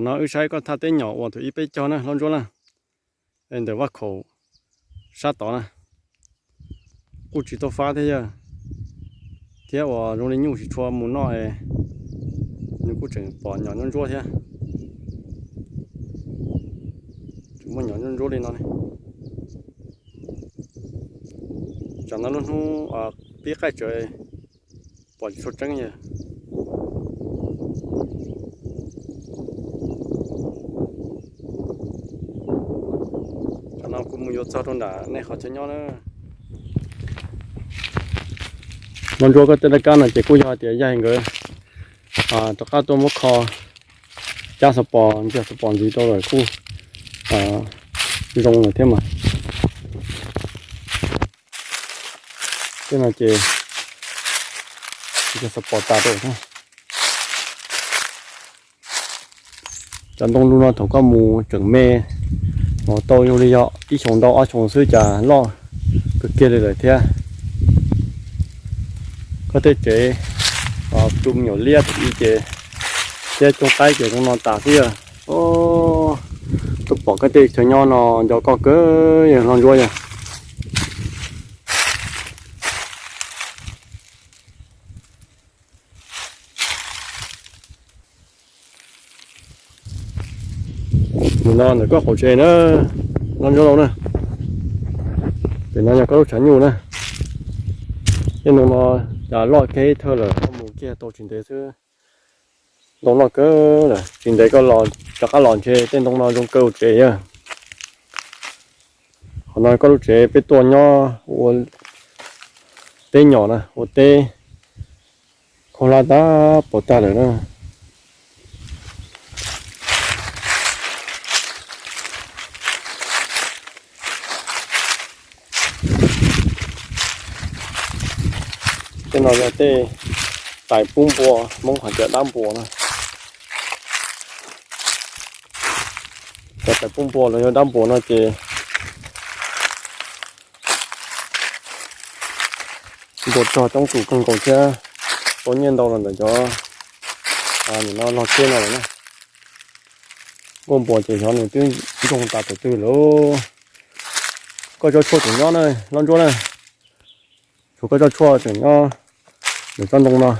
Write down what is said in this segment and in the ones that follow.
No wb saib koj thaj teb nyom uas thaum ub peb cog na Hlob Ntsuab na, ntawm vaj khaum sab tod na, kuj tsis tau fab thiab yog, thiab uas zoo li nyuj tsis tshua mus noj, nws kuj tseem pom nyom ntsuab ntsuab thiab. Tseem muaj nyom ntsuab ntsuab li no ne. Tsam no lub hnub pib qaij tsawv pom tsis tshua tseeb yog. Tsam no kuv mus yuav txog rau nram nej qhov chaw nyob na. Hlob Ntsuab, koj tej dab kab no ces kuj yog tias yaig nkawd rov qab tuaj muab kho cab xov pos, ntsia xov pos ntxiv rau lawm kuj zoo lawm thiab mas. Tej no ces ntsia xov pos tas rau thiab. Cov ntoo lug no thaum koj mus tseem me, mus tau zoo li yog ib xyoos ntau ob xyoos xwb cas loj kawg kiag li lawm thiab. Koj tej tsev tu me nyuam liab thaum ub ces thiab cooj qaib ces zoo no tas xwb yog. Tuaj pom koj tej chaw nyob no nco koj kawg yog Hlob Ntsuab yog. Nim no ntawm koj qaum tsev na, Hlob Ntsuab lauj na. Pem no yog koj lub tshav nyuj na. Tej ntoo no cas loj kiag ib thawj lawm, koj mus kiag tau tsis ntev xwb. Ntoo loj kawg lawm, tsis ntev koj rov qab los ntshe tej ntoo no zoo kawg ua tsev yog. Qhov no koj lub tsev peb tuaj nyob ua teb nyom na, ua teb khaub hlab tab pov tag lawm na. Tej no yog tej tais pub npua, Hmoob hais tias dab npua na. Cov tais pub npua los yog dab npua no ces npua rog coob tus kawg nkaus thiab, tau nyiaj ntau los ntawm cov nim no log tsheb no lawm na. Nkuaj npua ces xyov nws twb ntsoog tas thaum twg lawm. Koj tsob tshuaj tseem nyob na, Hlob Ntsuab na. Tshuav koj tsob tshuaj tseem nyob ntawm tsob ntoo no.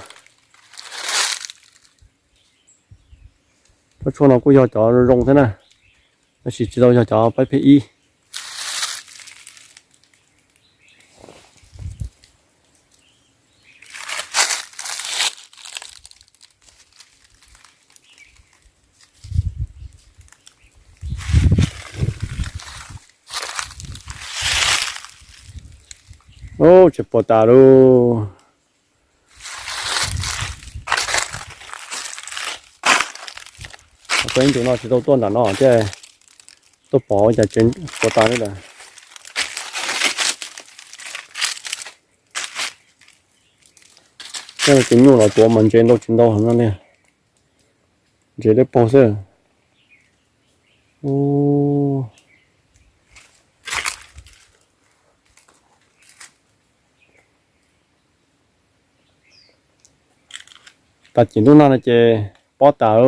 Tsob tshuaj no kuj yog cov zoo thiab na, tab sis tsis tau yog cov pab pheej ib. Ub, tsis pom tas lauj. Koj ib ntus no tsis tau tuaj nram no thiaj tuaj pom ua cas tsis pom tas li lawm. Tej nyuj los tuav mas ntses ntau tsis ntau heev no li. Ntses dawb paug xwb. Tag kis ntuj nag no ces pob tas.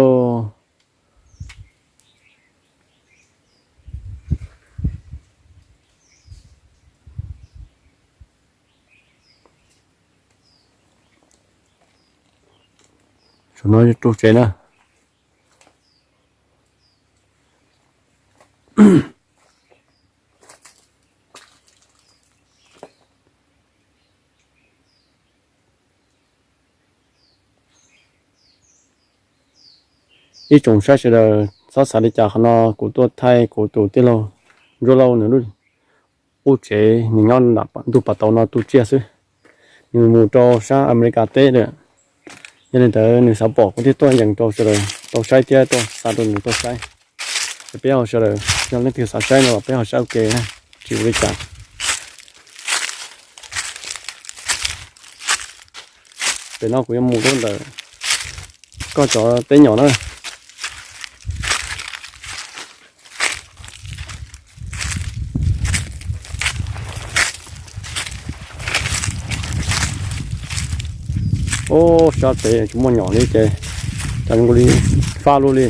Saum no rau tsev na. Ib tsoom saib sawv daws txhob xav li cas, qhov no kuv tuaj thaij kuv tus tij laug Ntsuab Lauj nws lub qub tsev, nws nyob nram ntug pas tauv no tu tsiaj xwb. Nws mus rau sab Amelikas teb lawm, yog li ntawd nws xav pom kuv thiaj tuaj yees rau sawv daws tau saib thiab tuaj xa rau nws tuaj saib. Es peb ho sawv daws yog leej twg xav saib no los peb ho saib ua ke, tsis ua li cas. Pem no kuv yuav mus rau ntawm koj cov teb nyom na. Ub, sab pem tsis muaj nyom li ces cas zoo li fab luaj li.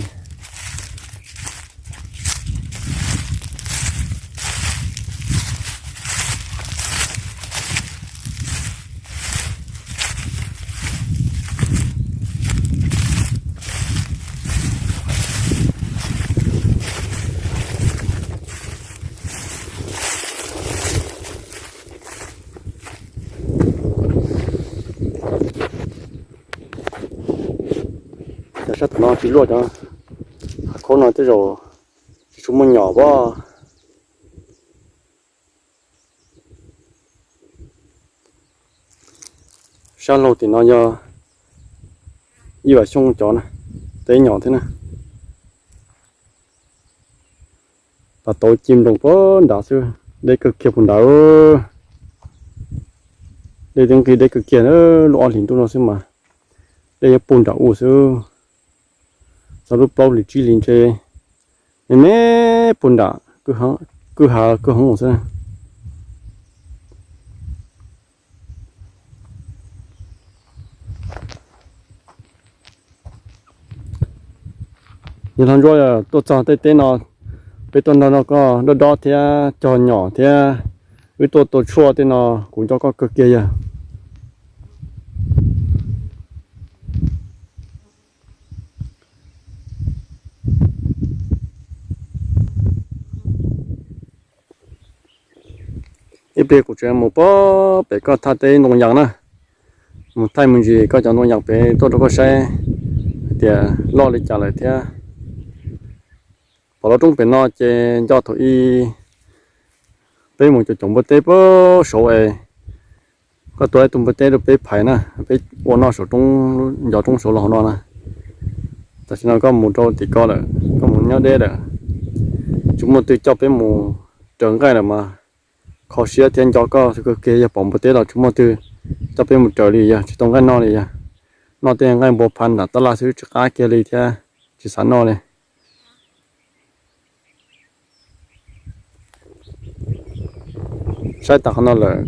Tsis luaj cov hav khaub no tej zaum tsis tshua muaj nyom pob. Sab laug tim no yog Yij Vam Xyooj cov na, teb nyom thiab na. Pas tauv ci nploos puag nrad xwb, deb kawg kiag puag nrad. Dej twb nqig deb kawg kiag, lub ob hlis ntuj no xwb mas dej nyob puag nram ub xwb. Txog lub plaub hlis tsib hlis ntshe me me puag nram kwj ha kwj hoob xwb. Yog hlob Ntsuab tuaj txog tej teb no, peb tuaj nrog noj koj dob dob thiab cog nyom thiab wb tuaj tua tshuaj tej no, kuv nco koj kawg kiag yog. Ib pliag kuv tseem mus pem koj thaj teb ntoo yas na, mus thaij me ntsis koj cov ntoo yas pem tuaj rau koj saib hais tias loj li cas lawm thiab. Pom lub roob pem no ces nco thaum ub peb mus cov cov npua teb puag saud es koj tua ib tug npua teb rau peb phais na, peb ua noj saum roob, nco roob saud los hauv no na. Tam sim no koj mus rau tim ko lawm, koj mus nyob deb lawm, tsis muaj twg coj peb mus raws nqaij lawm mas kho siab thiab nco koj kawg kiag yog. Pom npua teb los tsis muaj twg coj peb mus raws li yog, tsis tau nqaij noj li yog. Noj tej nqaij npua phav nram tab laj xwb tsis qab kiag li thiab tsis xav noj li. Saib tas qhov no lawm,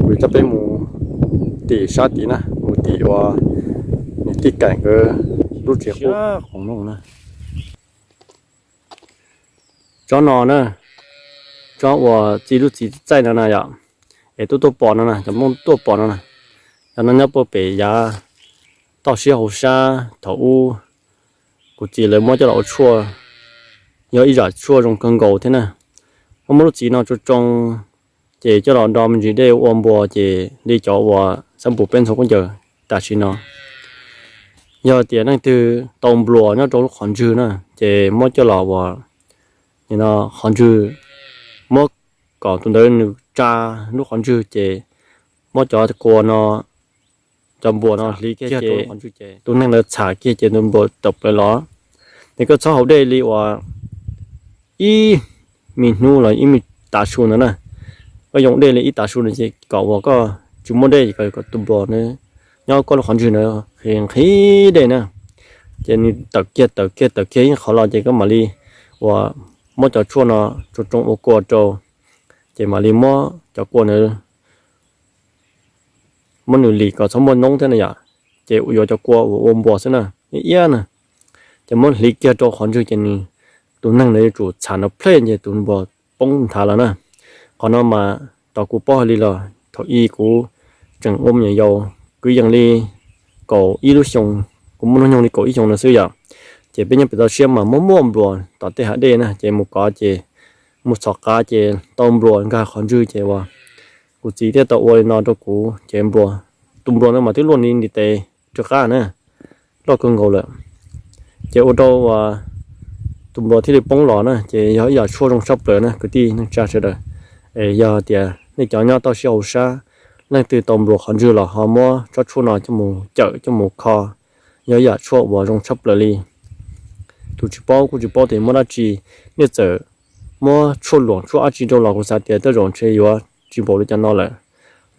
kuv coj peb mus tim sab tid na, mus tim uas niam tij Kaim nkawd lub tsev qub. Tsob no na, tsob uas txi lub txiv txaij no na yom, es tuaj tuaj pom no na, cov Hmoob tuaj pom no na, cov no nyob puag pem yav toj siab hauv sab thaum ub kuv txiv lawv muab coj los ua tshuaj, yog ib yam tshuaj zoo kawg nkaus thiab na. Muab muab lub txiv no tsoo tsoo ces coj los do me ntsis dej ua npua ces li cov uas xab npum peb ntxhua khaub ncaws tam sim no. Yog tias leej twg tau npluas nyob rau lub qhov ntswg na ces muab coj los uas qhov ntswg, muab kom tus ntawd nws tsa lub qhov ntswg ces muab cov kua no, cov npluas no hliv kiag ces tus neeg lawv txham kiag ces tus npluas tawm plaws los. Ces koj txhob haus dej li uas ib me hnub los ib me tav su ntawd na. Koj yoo dej li ib tav su ntawd ces kom uas koj tsis muaj dej ces kom tus npluas nyob koj lub qhov ntswg ntawd nqhis dej na. Ces nws tawm kiag tawm kiag tawm kiag ib qho los ces koj mam li uas muab cov tshuaj no tsoo tsoo ua kua rau, ces mam li muab cov kua ntawd muab nws lim kom txhob muaj noob thiab na yom. Ces yuav cov kua uas ua npua xwb na, iab iab na. Ces muab hliv kiag rau qhov ntswg ces nws, tus neeg ntawd yuav tsum txham nrov plhej ces tus npua poob nthav lawm na. Qhov no mas tau kuv paub hais li los thaum ub kuv tseem ua me nyuam yaus, kuv yeej li kaum ib lub xyoo, kuv muaj hnub nyoog li kaum ib xyoo no xwb yom. Ces peb nyob pem toj siab mas muaj muaj npluas tom tej hav dej na, ces mus kov ces mus txhom qav ces tau npluas nkag qhov ntswg ces uas kuv txiv thiaj tau ua li no rau kuv ces npluas, tus npluas no mas twb luaj li ntiv tes rov qab na, loj kawg nkaus lawm. Ces ua rau uas tus npluas thiaj li poob los na, ces yog ib yam tshuaj zoo tshaj plaws na kwv tij neej tsa sawv daws. Es yog tias nej cov nyob toj siab hauv sab, leej twg tau npluas qhov ntswg los ho muab tsob tshuaj no coj mus cawm coj mus kho, yog ib yam tshuaj uas zoo tshaj plaws li. Tus tsis paub kuj tsis paub tias muab dab tsi, nej txawm muab tshuaj luam tshuaj dab tsi rau los kuv xav tias tej zaum ntshe yuav tsis npaum li cov no lawm.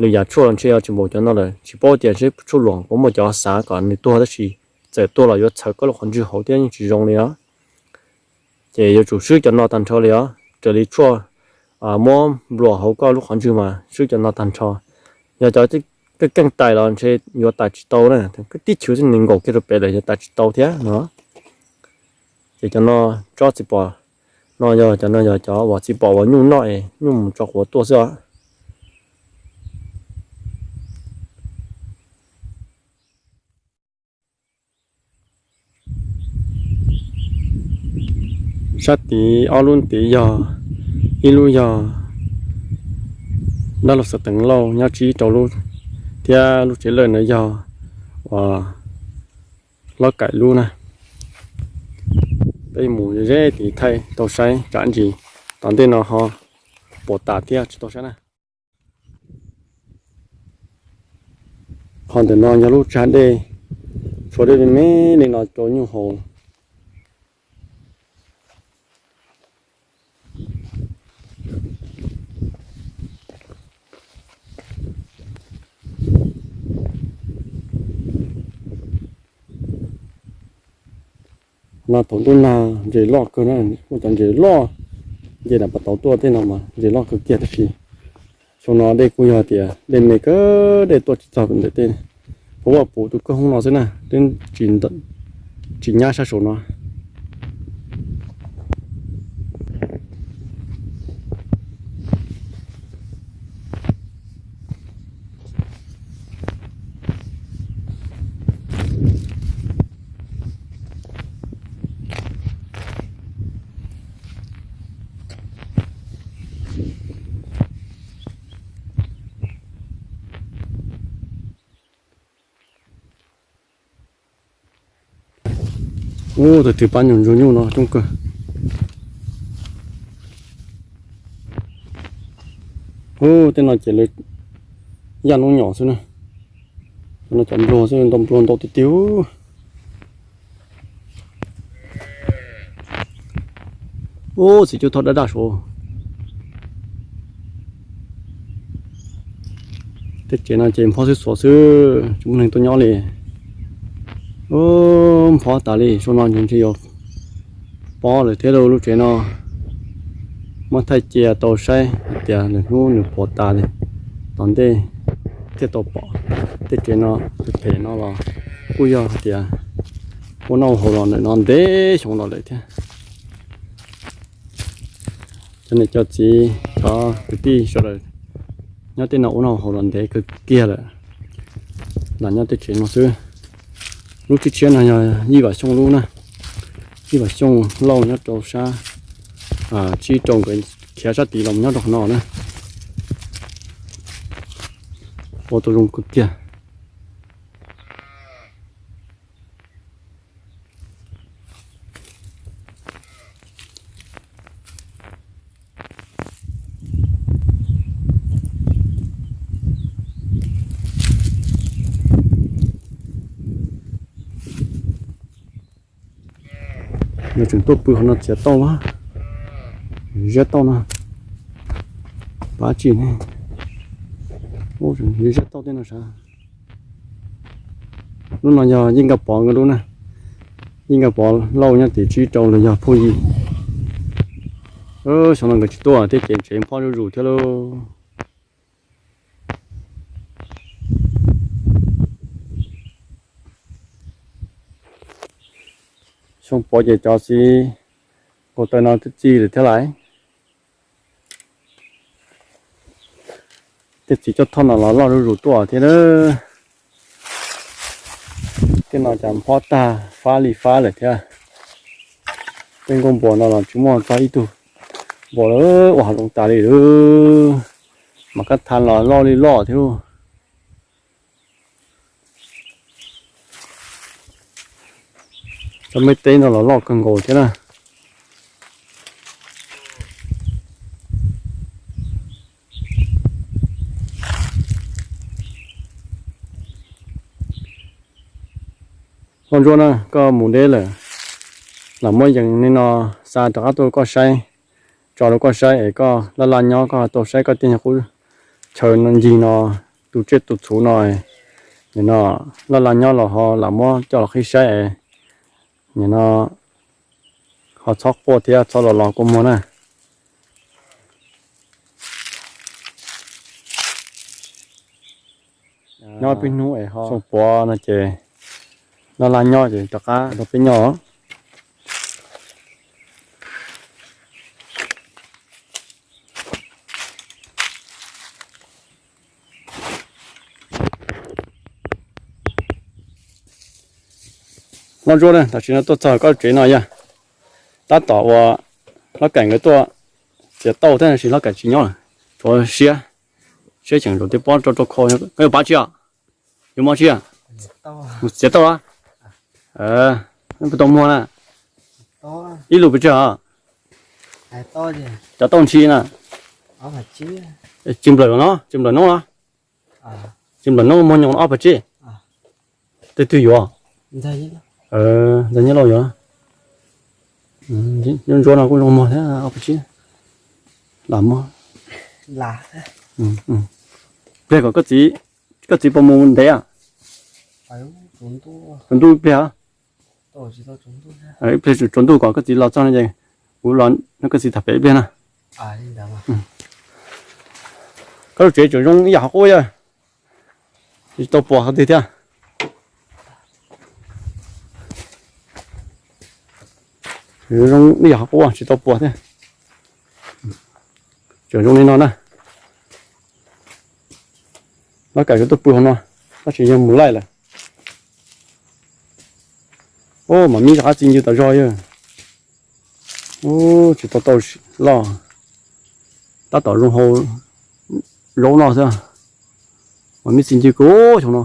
Lwm yam tshuaj los ntshe yuav tsis npaum cov no lawm, tsis paub tias ntshe tshuaj luam puas muaj cov xav kom nws tuag tab sis txawm tuag los yuav txhawv koj lub qhov ntswg hauv thiab yeej tsis zoo li os. Ces yuav tsum swb cov no tag nrho li os, raws li tshuaj muab npluas hauv koj lub qhov ntswg mas swb cov no tag nrho. Yog cov keej keej tais los ntshe yuav tais tsis tau na, tib chwv xwb nws nkaum kiag rau pem lawm yuav tais tsis tau thiab no. Ces cov no tsob txiv pos no yog, cov no yog cov uas txiv pos uas nyuj noj es nyuj mus tso quav tuaj xwb os. Sab tid ob lub tid yog, ib lub yog dab laug Xav Teev Lauj nyob tsib rau lub, thiab lub tsev lawj ntawd yog uas Lob Kaim lub na. Peb mus ze tid thaij tau saib tsam ntsis tom ntej no ho puas tas thiab tsis tau saib na. Qhov ntawm no yog lub tsag dej, tshuav dej me me li no rau nyuj haus. No thaum ntuj nag ntses loj kawg na, muaj cov ntses loj nce nram pas tauv tuaj tej no mas ntses loj kawg kiag tab sis xyoo no dej kuj yog tias dej me kawg, dej tuaj tsis txog ntawm tej, puv vaj puv tus kawg hoob no xwb na, twb tsis nyab sab saum no. Ub, tus twg pab nyuj ntsuag nyuj no coob kawg. Ub, tej no ces lawv yaj noob nyom xwb na. Cov no cov npluag xwb, ntau npluag ntau tiag tiag. Ub, txiv cuab thoj daj daj saud. Tej tsev no ces nphob xwb xuav xwb, tsis muaj neeg tuaj nyob li. Ub, nphob tas li, xyoo no ntshe yuav pob lawm thiab lauj. Lub tsev no muab thaij cia tau saib hais tias lwm hnub nws puas tas li tom ntej thiaj tau pom. Tej tsev no phem phem no los kuj yog hais tias ua noj haus los ntawm no ntev xyoo los lawm thiab. Cov niam cov txiv, cov kwv tij sawv daws nyob tej no ua noj haus los ntev kawg kiag lawm, lam nyob tej tsev no xwb. Lub tshiab tshiab no yog Yij Vam Xyooj lub na. Yij Vam Xyooj Lauj nyob rau sab tsib rau, nkawd khiav sab tid los nyob rau qhov no na. Ua tau zoo kawg kiag. Nws tseem tuaj pw qhov no txiav tauj, ziab tauj no. Pab tsis ne, ziab tauj tej no sav. Lub no yog Yeej Nkaj Pov nkawd lub na. Yeej Nkaj Pov Lauj nyob tim tsib rau los yog Phuj Yim. Xyoo no nkawd tsis tuaj, tej tsev tsev nphob zuj zus thiab lauj. Xyoo Pov ces cov txiv nkaus taw no twb txi lawm thiab lauj. Tej txiv cuab thoj no los loj zuj zus tuaj thiab. Tej no cas nphob tag fab li fab lawm thiab. Tej nkuaj npua no los tsis muaj txog ib tug npua lawm, ua hav zoov tas li lawm. Mas kab tha los loj li loj thiab. Cov me teb no los loj kawg nkaus thiab na. Hlob Ntsuab na, koj mus deb lawm, lam muab yees li no xa rov qab tuaj koj saib, tso rau koj saib es koj laj laj nyob koj tau saib koj tej nyuag qub chaw no ncig no, tu tsiaj tu txhuv no, nim no laj laj nyob los ho lam muab coj los qhib saib es nim no ho txhob quaj thiab txhob los los kua muag na. Nyob pib hnub es ho Xyooj Pov no ces laj laj nyob ces rov qab rau peb nyob. Hlob Ntsuab na, tam sim no tuaj txog koj tsev no yog tab tom uas Hlob Kaim nkawd tuaj txiav tauj thiab, tab sis Hlob Kaim tsis nyob lawm, tshuav siab, siab cheem zaum twb pob rau rau khau. Koj yuav pab tsi os? Yuav mob tsi os? Mus txiav tauj los? Puas tau muag na? Ib lus pes tsawg os? Cov tauj ntshis na? Tsis nplawm no, tsis nplawm noob los? Tsis nplawm noob muag nyoos ob phav tsib. Tej twg yuav? Ntxawg Nyiaj Lauj yuav. Ntsuab no kuj zoo muag thiab, ob phav tsib. Lam muag. Pliag kom koj txiv puas mus ntev? Tsaus ntuj pliag. Ib pliag tsaus ntuj kom koj txiv los txog no ces kuv los nrog koj txiv tham pem ib pliag na. Koj lub tsev tseem zoo ib yam qhov qub yog tsis tau puas qhov twg thiab. Zoo ib yam qhov qub tsis tau puas thiab. Tseem zoo li no na. Lab kam yuav tuaj pw hauv no, tab sis yog mus laij lawm. Ub, mas mib rov qab txi ncw tas zog yog. Ub, tsis tau tau loj. Tab tom zoo hau zaub noj xwb. Mas mib txi ncw kawg xyoo no.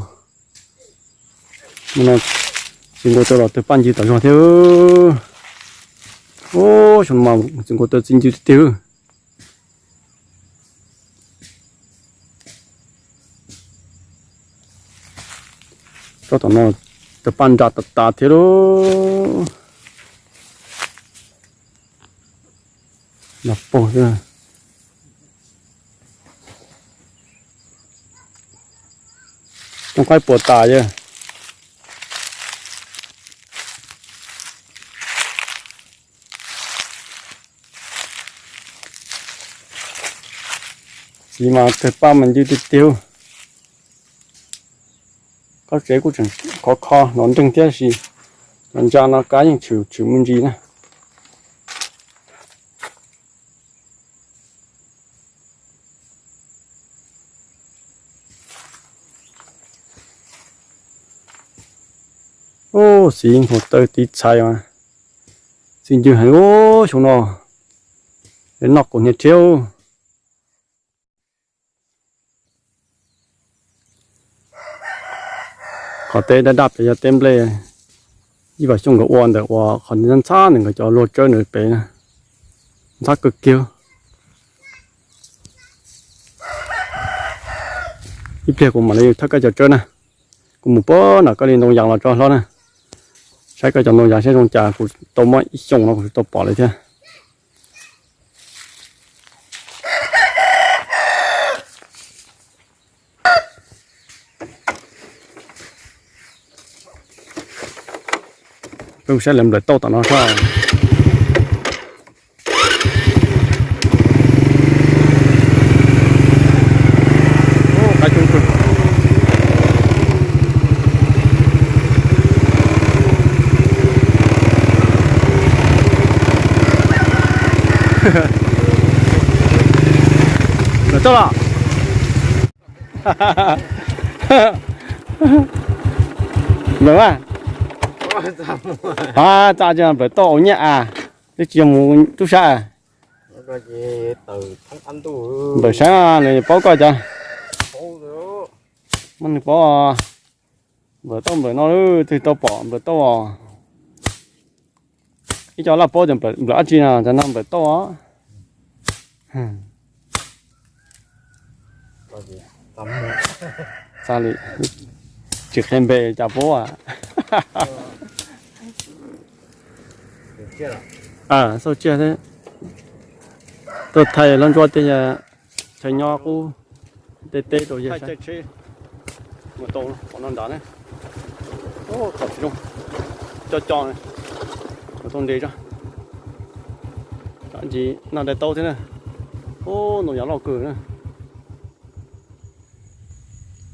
Nim no txiv nkaus taw los tawg paj ncw tas zog thiab. Ub, xyoo no mas txiv nkaus taw txi ncw tiag tiag. Tsob tom no tawg paj nra tas tas thiab lauj. Nag paug xwb. Rooj qaib puas tas yog. Txiv mas tawg paj mas ncw tiag tiag. Koj tsev kuj tseem khov kho los nreeg thiab sis cov ntsa no kab yeej tshwm tshwm me ntsis na. Ub, txiv nkaus taw tiv txhais mas txi ncw heev ub xyoo no. Noj kaum hniav rhiab. Qhov teb daj daj pem yog teb nplej. Ib Vam Xyooj nkawd ua ntawm uas qhov ntxhab ntxhab ntawm nkawd cov luag tsawb ntawm pem na, ntxhab kawg kiag. Ib pliag kuv mam li thawb koj cov tsawb na. Kuv mus puag nram koj li ntoo yas los tso hlob na. Saib koj cov ntoo yas saib zoo cas, kuv tau muab ib xyoos no kuv tsis tau pom lawm thiab. Peb mus saib lawv nplawm tauj tom no soj. Nplawm tauj los? Nplawm mas. A, tsa tsis nplawm tauj ua nyiaj a. Twb tsis yog mus tub sab. Nplawm sab nws paub koj cov. Muab nws paub. Nplawm tauj nplawm no twg tau pom nplawm tauj os. Ib co laj paub tias nplawm dab tsi no, cov no nplawm tauj os. Tsis qhia npe cas paub. Xauj tsiaj thiab. Tuaj thaij lub ntsuab tej chaw nyob qub tej teb rau yawg saib. Mus tau qhov no nrad ne. Qhov tsis zoo, co co, mus tau nte tso. Ntsis noj dai taub thiab na. Ub, ntoo yas loj kawg na.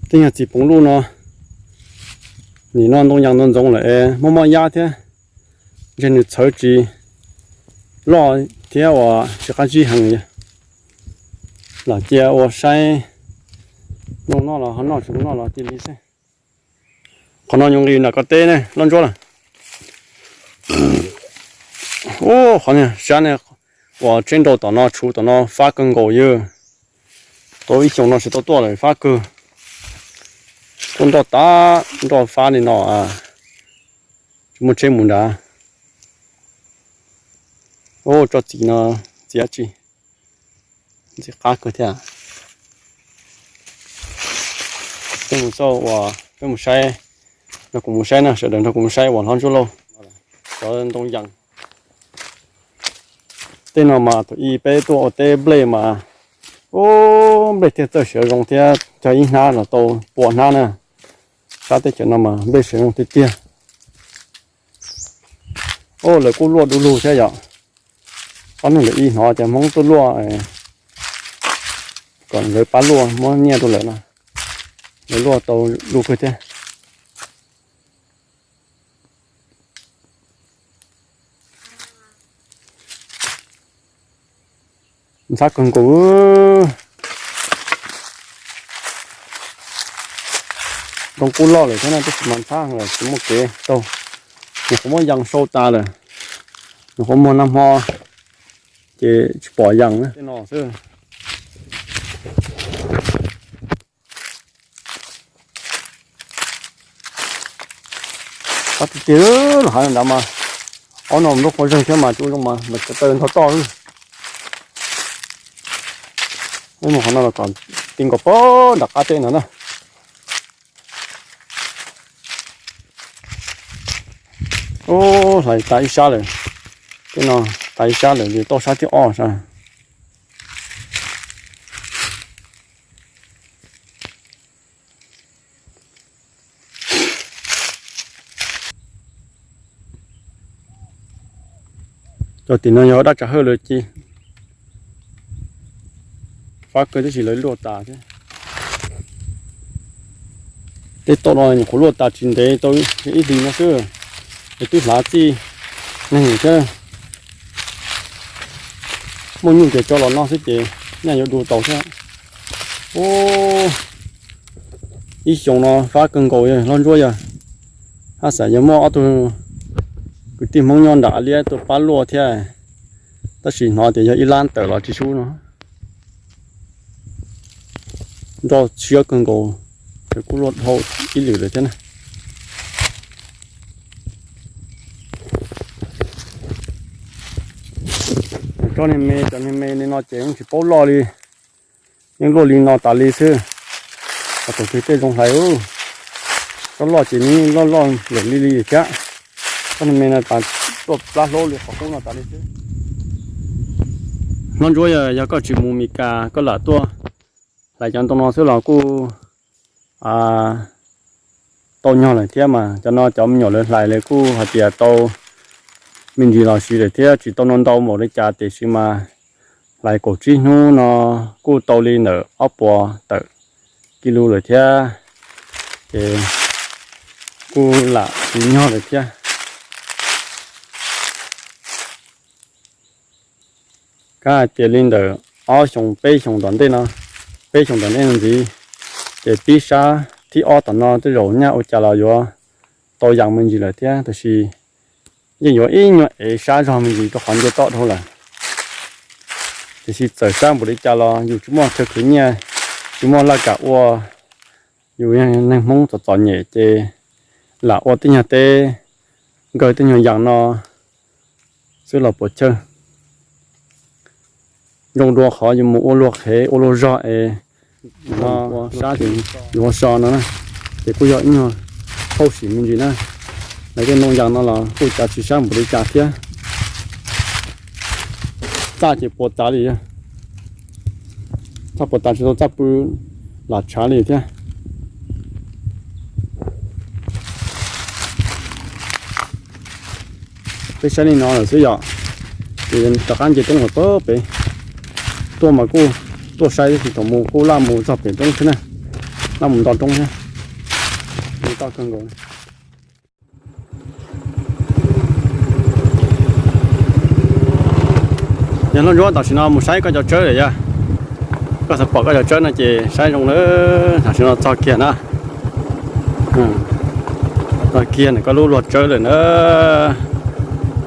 Tej yog txiv poov luj no, nim no ntoo yas ntxoov ntxoov lawm es mob mob yab thiab, ntshe nws txhawv tsis loj thiab uas tsis qab zib heev. Lam cia ua saib zoo noj los ho noj, tsis zoo noj los cia li xwb. Qhov no nyuv nqis nram ko teb ne, loj ntsuab lawm. Ub, qhov sab ne, uas tsheb nrau tom no tshuv tom no fab kawg nkaus yawg. Tau ib xyoos no tsis tau tuaj lawm fab kawg. Tuaj nroj tas nroj fab li no. Muaj tsheb mus nrad. Ub, tso txiv no, txiv dab tsi? Ntxim qab kawg thiab. Peb mus xauj uas peb mus saib, nrog kuv mus saib na, sawv daws nrog kuv mus saib uas hlob Ntsuab Lauj cov ntoo yas. Tej no mas thaum ub peb tuaj ua teb nplej mas, ub, nplej thiaj txawj siav zoo thiab cog ib hnab los tau pua hnab na. Sab teb chaws no mas nplej siav zoo tiag tiag. Ub, lawv kuj luaj du lug thiab yom. Ob hnub ntawm ib hnov cov Hmoob tuaj luaj, kom lawv pab luaj muab nyiaj rau lawv no. Lawv luaj tau du lug kawg thiab. Ntxhab kawg nkaus. Ntoo kuj loj lawm thiab na, tab sis mas ntxhab lawm tsis muaj kev taug. Nyuam qhuav muab yas sau tas lawm, nyuam qhuav muag nag hmo ces tsis pom yas na. Tej no xwb. Qab tiag tiag, los hav nrad mas, ob no lub qhov zeeg thiab mas tsis ua zoo mas, mas cov taw ntho toj xwb. Mus qhov no los kom ti nkaus pem nram qab teb no na. Ub, hlais tas ib sab lawm. Tej no tas ib sab lawm, tau sab thib ob sab. Cov tim no yog dab tsa hawj lawm ces fab kawg tab sis lawv luaj tas thiab. Tej toj no nyuam qhuav luaj tas tsis ntev tau ib hlis no xwb, es twb hlav txij neeg thiab. Muaj nyuj ces tso los noj xwb ces nyaj yuav du tau thiab. Ub, ib xyoos no fab kawg nkaus hlob Ntsuab yog. Haj xav yog muaj ob tug kwv tij Hmoob nyob nram liab tuaj pab luaj thiab, tab sis hnov tias yog ib lab tawm los tsis sub no. Nroj siab kawg nkaus, ces kuj luaj dhau ib lwm lawm thiab na. Tsob niag me, cov niag me li no ces yeej tsis paub loj li, yeej luaj li no tas li xwb. Qhov thaum twg tej zoo hlais, tsob loj ces nws loj loj lawm li li thiab. Tsob niag me no tas tuaj plab hlaub li qhov qub no tas li xwb. Hlob Ntsuab, yog koj tsis mus Mes Kas koj lam tuaj hlais cov ntoo no xwb los kuj tau nyog lawm thiab mas. Cov no cov me nyuam lawv hlais lawv kuj hais tias tau me ntsis los siv lawm thiab, tsis tau ntau ntau npaum li cas tiam sis mas hlais kaum tsib hnub no kuj tau li ntawm ob puas tawm kis lus lawm thiab, ces kuj lam siv nyog lawm thiab. Kav hais tias li ntawm ob xyoos peb xyoos tom ntej no, peb xyoos tom ntej no ntxiv, ces pib sab thib ob tom no tej zaum nyaj ua cas los yuav tau yas me ntsis lawm thiab, tab sis yeej yuav ib nyuag ev sab zog me ntsis rau qhov nce toj dhau lawm. Tiam sis txawm sab npaum li cas los yus tsis muaj chaw khwv nyiaj, tsis muaj laj kam ua, yus yog neeg Hmoob txom txom nyem ces lam ua tej nyuag teb, nkawg tej nyuag yas no xwb los puas chawj. Zoo dua qhov yus mus ua luag qhev ua luag zog es no ua sab ces yus ua so no na, ces kuj yog ib nyuag hauj sim me ntsis na. Lawv tej ntoo yas no los kuj cav tsis sab npaum li cas thiab. Txaj ces puas tas li, txaj puas tas tsis tau txaj pw lam tshav li thiab. Peb saib li no lawm xwb yom, ces rov qab nce roob lawm pab pem. Tuaj mas kuj tuaj saib tab sis thaum mus kuj laj mus txog pem roob thiab na, laj mus nto roob thiab. Toj kawg nkaus. Yog Hlob Ntsuab, tam sim no mus saib koj cov tsawb lawm yog? Koj xav pom koj cov tsawb no ces saib zoo lawm, tam sim no txog kiag na. Txog kiag ntawm koj lub luag tsawb lawm na.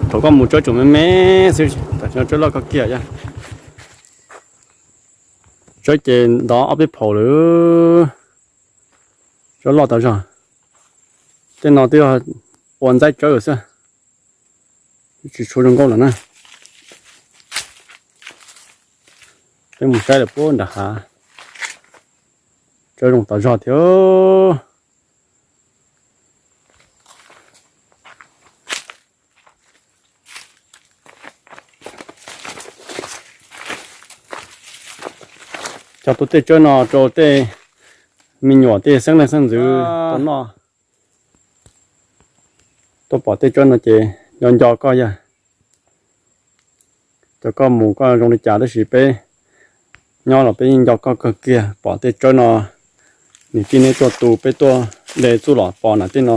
Thaum koj mus tsawb tseem me me xwb, tam sim no tsawb loj koj kiag yog. Tsawb ces ntov ob peb phaum lawm. Tsawb loj tas zog. Tej no twb yog pos ntxaib tsawb xwb, tsis tshua zoo nkauj lawm na. Peb mus saib lawm puag nram hav, tsawb zoo tas zog thiab. Cog tus tej tsawb no rau tej me nyuam tej xeeb leej xeeb ntxwv tau noj. Tuaj pom tej tsawb no ces nco nco koj yog, cov koj mus koj zoo li cas tab sis peb nyob los peb yeej nco koj kawg kiag. Pom tej tsawb no, niam tij neb tuaj tu peb tuaj de txuj lom pos nram tej no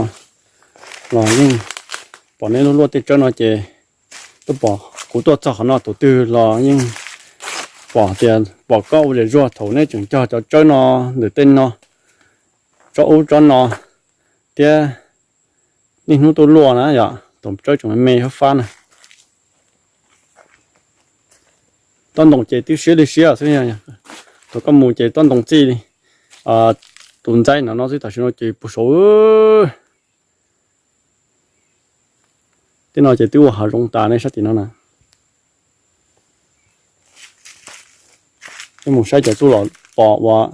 los yeej pom neb luaj luaj tej tsawb no ces tuaj pom kuv tuaj txog qhov no tus twg los yeej pom tias pom koj ua zam zuag thaum neb tseem cog cov tsawb no ntawm tej no tsob ub tsob no thiab niaj hnub tuaj luaj na yom, tus tsawb tseem me fab fab na. Tob ntoo ces twb siab li siab xwb, thaum koj mus ces tob ntoo txij li tus ntxaib no no xwb, tam sim no ces puag saud tej no ces twb ua hav zoov tas ne sab tim no na. Peb mus saib cov txuj lom pos uas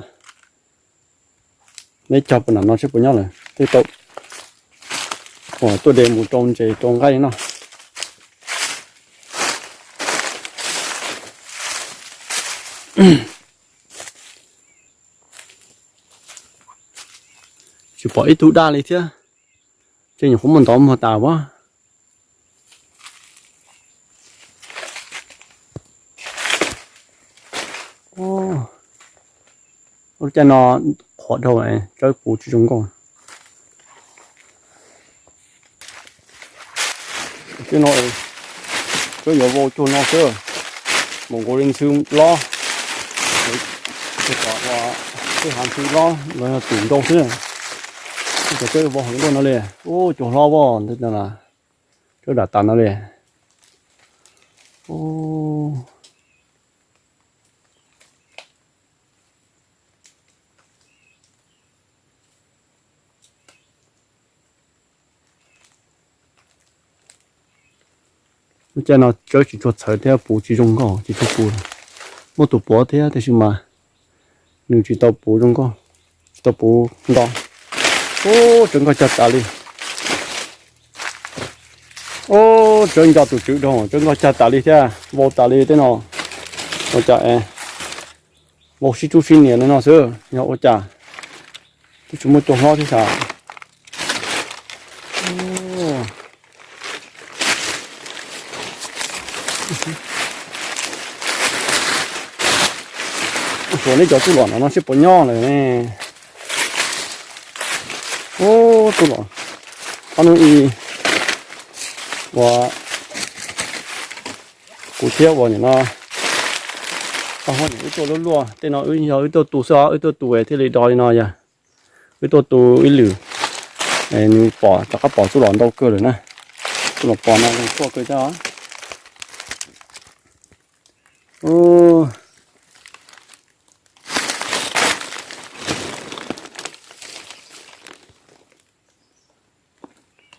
neb cog puag nram no seb puas nyob lawm tej tau uas tuaj de mus rau ntses rau nqaij no. Tsis pom ib tug daj li thiab, ces nyuam qhuav muaj ntov muag tas as. Lub caij no qhuav dhau, tsawb puv tsis zoo nkauj. Tej no tsawb yuav vau cuag no xwb, mus nkaus li ntxhw lob, tej hav ntxhw lob los yog twm nrau xwb. Cov tsawb vau hauv luaj no li, ub cuag hlob vau ntawd, tsawb dam tas no li. Lub caij no tsawb tsis tshua txhawv thiab puv tsis zoo nkauj tsis tshua puv. Muaj tus puav thiab tiam sis mas nws tsis tau puv zoo nkauj, tsis tau puv nto. Ub tsawb nkauj cog tas li. Ub tsawb nco tus tswv dhau, tsawb nkauj cog tas li thiab vau tas li tej no. Ua cas es vau sib tsub sib nias li no xwb yog ua cas? Twb tsis muaj cua hlob thiab xav. Ua suav neb cov txuj lom no no seb puas nyob lawm ne. Ub txuj lom, ob hnub ib uas kuv thiab uas nim no, ob hnub nim wb tuaj luaj luaj tej no wb yog wb tuaj tu xwb os, wb tuaj tu thiaj li do li no yog wb tuaj tu ib lwm, nws pom rov qab pom txuj lom ntau kawg lawm na. Txuj lom pos no zoo tshuaj kawg thiab.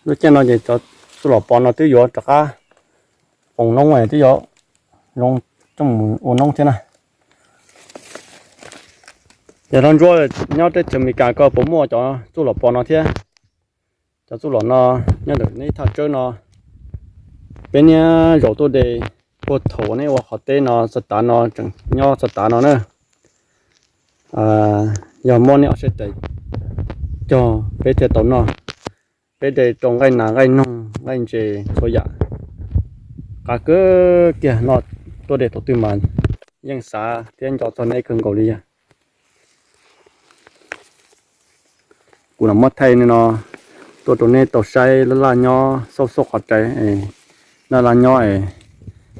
Lub caij no ces cov txuj lom pos no twb yuav rov qab qoos noob, twb yuav zoo coj mus ua noob thiab na. Yog Hlob Ntsuab nyob teb chaws Amelikas koj puas muaj cov txuj lom pos no thiab? Cov txuj lom no nyob ntawm neb thaj tsawb no, peb niaj zaus tuaj de puag thaum neb ua qhov teb no txog tav no, tseem nyob txog tav no na. Yog muab neb ob sab tes cog peb thiaj tau noj. Peb de rau nqaij nas nqaij noog nqaij ntses txhua yam, qab kawg kiag no. Tuaj de thaum twg mas yeej xav thiab nco txog neb kawg nkaus li yog. Kuv los muab thaij no tuaj rau neb tau saib laj laj nyob xauj xauj qhov rais, laj laj nyob es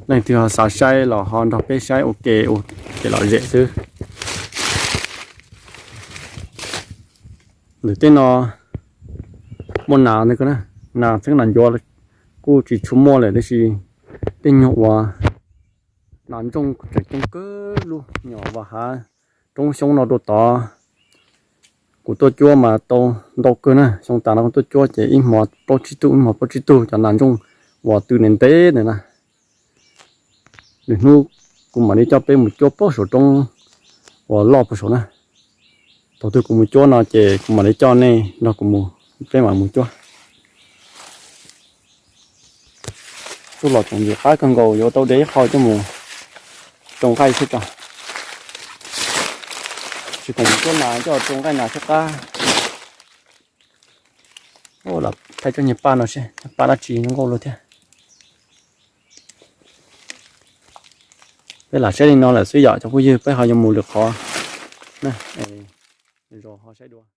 leej twg ho xav saib los ho nrog peb saib ua ke, ua kev lom zem xwb. Ntawm tej no muaj nas, nas txheeb nas ncuav kuj tsis tshua muaj lawm, tab sis tej nyuag uas nas ntsooj tseem coob kawg lub nyuam vaj hav roob xyoob no rau tod. Kuv tuaj cuab mas tau ntau kawg na, xyoo tas no kuv tuaj cuab ces ib hmo plaub tsib tug, ib hmo plaub tsib tug cov nas ntsooj uas tw ntev ntev ntawd na. Lwm hnub kuv mam li coj peb mus cuab puag saum roob uas loj puag saum na. Thaum twg kuv mus cuab no ces kuv mam li coj nej nrog kuv mus, peb mam mus cuab. Txuj lom tseem ntxim qab kawg nkaus, yuav tau de ib qho coj mus rau nqaij thiab tso. Tsis khoom mus cuab nas, coj rau nqaij nas thiab qab. Lam thaij cov niag paj no seb, paj dab tsi zoo nkauj luaj thiab. Peb lam saib li no lawm xwb yom cov phooj ywg, peb ho yuav mus lwm qhov na, zos ho saib dua.